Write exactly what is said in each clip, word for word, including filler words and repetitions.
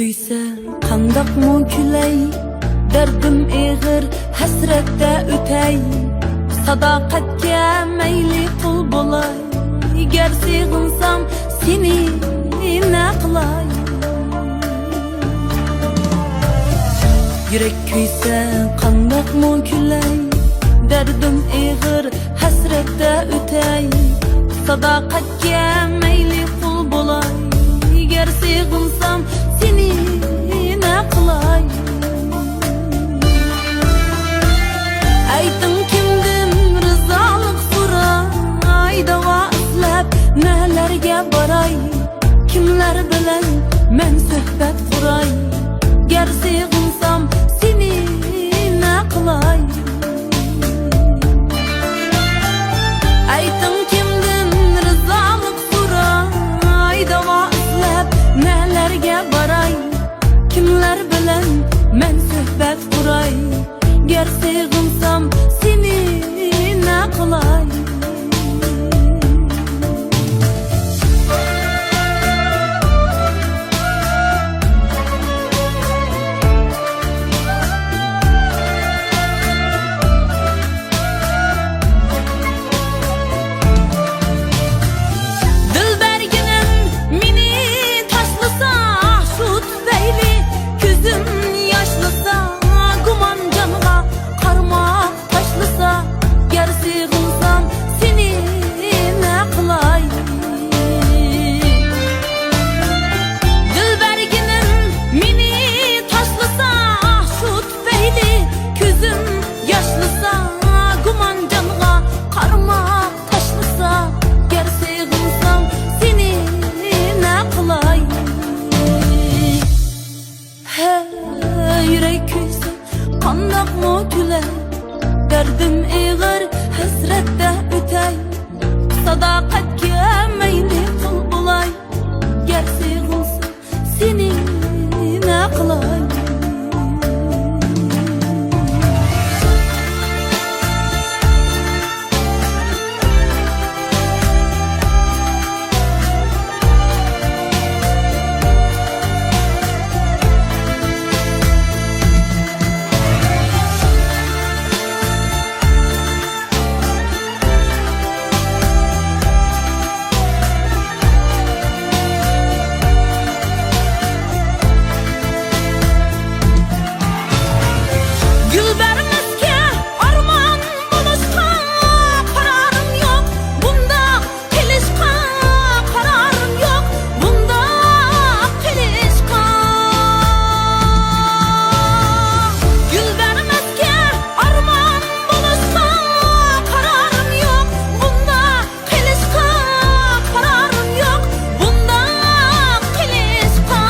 كۆيسە قانداقمۇ كۈلەي، دەردىم ئېغىر، ھەسرەتتە ئۆتەي. ساداقەتكە مەيلى قۇل بولاي، گەر سېغىنسام سېنى نە قىلاي؟ يۈرەك كۆيسە قانداقمۇ كۈلەي، دەردىم ئېغىر، ھەسرەتتە ئۆتەي. ساداقەتكە مەيلى قۇل بولاي، گەر سېغىنسام سېنى نە قىلاي؟ ئېيتىڭ، كىمدىن رىزالىق سوراي، داۋا ئىزلەپ نەلەرگە باراي؟ كىملەر بىلەن مەن سۆھبەت قۇراي؟ گەر سېغىنسام سېنى نە قىلاي؟ ئېيتىڭ، كىمدىن رىزالىق سوراي، داۋا ئىزلەپ نەلەرگە باراي؟ كىملەر بىلەن مەن سۆھبەت قۇراي؟ گەر سېغىنسام سېنى نە قىلاي؟ دىلبەرگىنىم مېنى تاشلىسا، شۇ تۈپەيلى كۆزۈم ياشلىسا، گۇمان جانغا قارماق تاشلىسا، گەر سېغىنسام سېنى نە قىلاي؟ دىلبەرگىنىم مېنى تاشلىسا، شۇ تۈپەيلى كۆزۈم ياشلىسا، گۇمان جانغا قارماق تاشلىسا، گەر سېغىنسام سېنى نە قىلاي؟ ھە، يۈرەك كۆيسە قانداقمۇ كۈلەي، دەردىم ئېغىر، ھەسرەتتە ئۆتەي. ساداقەتكە مەيلى قۇل بولاي، گەر سېغىنسام سېنى نە قىلاي؟ گۈل بەرمەسكە ئارمان بولۇشقا قارارىم يوق، بۇنداق قىلىشقا قارارىم يوق، بۇنداق قىلىشقا. گۈل بەرمەسكە ئارمان بولۇشقا قارارىم يوق، بۇنداق قىلىشقا قارارىم يوق، بۇنداق قىلىشقا.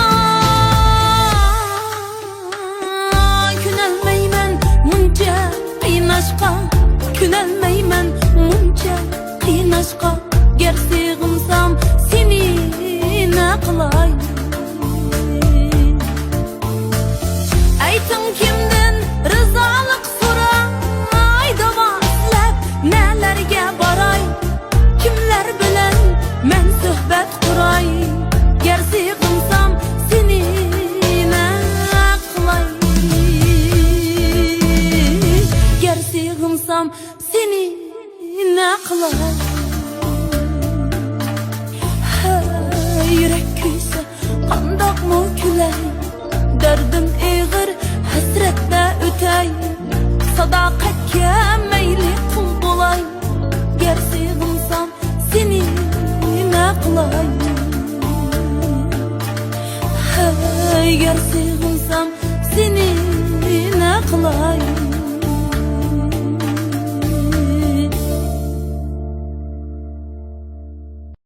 كۆنەلمەيمەن مۇنچە قىيناشقا، كۆنەلمەيمەن مۇنچە قىيناشقا، گەر سېغىنسام سېنى نە قىلاي؟ ئېيتىڭ، كىمدىن رىزالىق سوراي، داۋا ئىزلەپ نەلەرگە باراي؟ كىملەر بىلەن مەن سۆھبەت قۇراي؟ گەر سېغىنسام سېنى نە قىلاي؟ گەر سېغىنسام سېنى نە قىلاي؟ ھەي، يۈرەك كۆيسە قانداقمۇ كۈلەي؟ دەردىم ئېغىر، ھەسرەتتە ئۆتەي. ساداقەتكە مەيلى قۇل بولاي. گەر سېغىنسام سېنى نە قىلاي؟ ھەي، گەر سېغىنسام